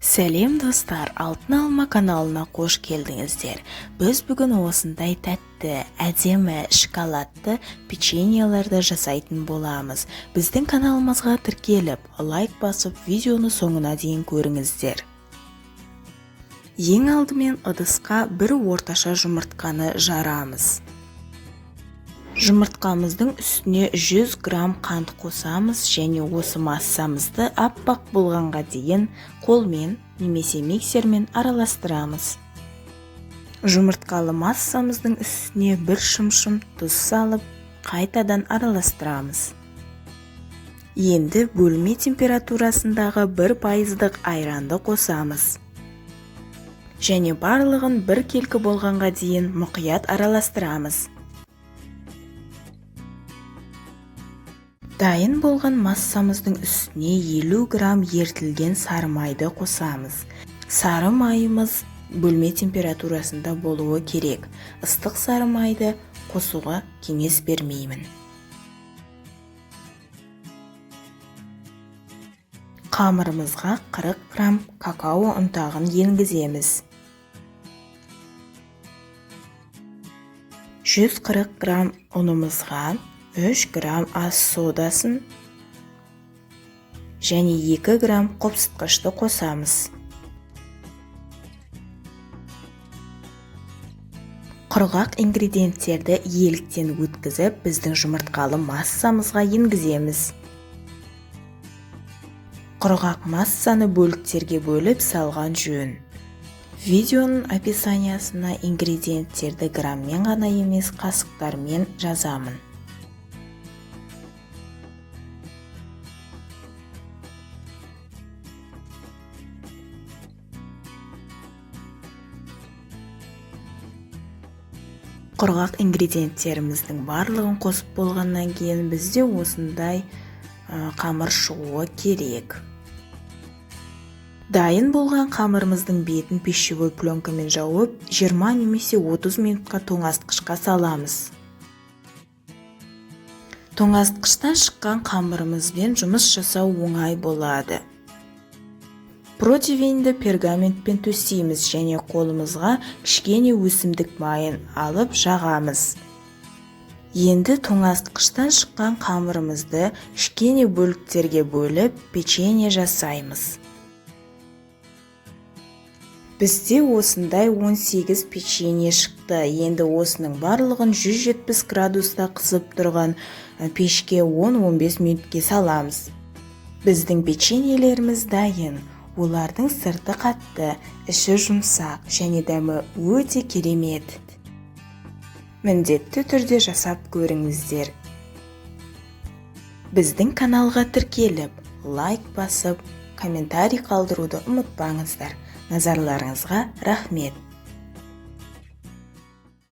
Сәлем достар, Алтын Алма каналына қош келдіңіздер. Біз бүгін осындай тәтті, әдемі, шоколадты печеньелерді жасайтын боламыз. Біздің каналымызға тіркеліп, лайк басып, видеоны соңына дейін көріңіздер. Ең алдымен ыдысқа бір орташа жұмыртқаны жарамыз. Жұмыртқамыздың үстіне 100 грамм қант қосамыз және осы массамызды аппақ болғанға дейін қолмен немесе миксермен араластырамыз. Жұмыртқалы массамыздың үстіне бір шымшым тұз салып, қайтадан араластырамыз. Енді бөлме температурасындағы 1% айранды қосамыз. Және барлығын бір келкі болғанға дейін мұқият араластырамыз. Дайын болған массамыздың үстіне 50 грамм ерітілген сары майды қосамыз. Сары майымыз бөлме температурасында болуы керек. Ыстық сары майды қосуға кеңес бермеймін. Қамырымызға 40 грамм какао ұнтағын енгіземіз. 140 грамм ұнымызға 3 грамм ас содасын және 2 грамм қопсытқышты қосамыз. Құрғақ ингредиенттерді еліктен өткізіп, біздің жұмыртқалы массамызға енгіземіз. Құрғақ массаны бөліктерге бөліп салған жөн. Видеоның описаниясына ингредиенттерді грамммен ғана емес, қасықтармен жазамын. Құрғақ ингредиенттеріміздің барлығын қосып болғаннан кейін бізде осындай қамыр шығуы керек. Дайын болған қамырымыздың бетін пищевой пленкамен жауып, 20 немесе 30 минутқа тоңазытқышқа саламыз. Тоңазытқыштан шыққан қамырымызбен жұмыс жасау оңай болады. Противеньді пергаментпен төсейміз және қолымызға кішкене өсімдік майын алып жағамыз. Енді тоңазытқыштан шыққан қамырымызды кішкене бөліктерге бөліп, печенье жасаймыз. Бізде осындай 18 печенье шықты. Енді осының барлығын 170 градуста қызып тұрған пешке 10-15 минутке саламыз. Біздің печеньелеріміз дайын. Олардың сырты қатты, іші жұмсақ және дәмі өте керемет. Міндетті түрде жасап көріңіздер. Біздің каналға тіркеліп, лайк басып, комментарий қалдыруды ұмытпаңыздар. Назарларыңызға рахмет.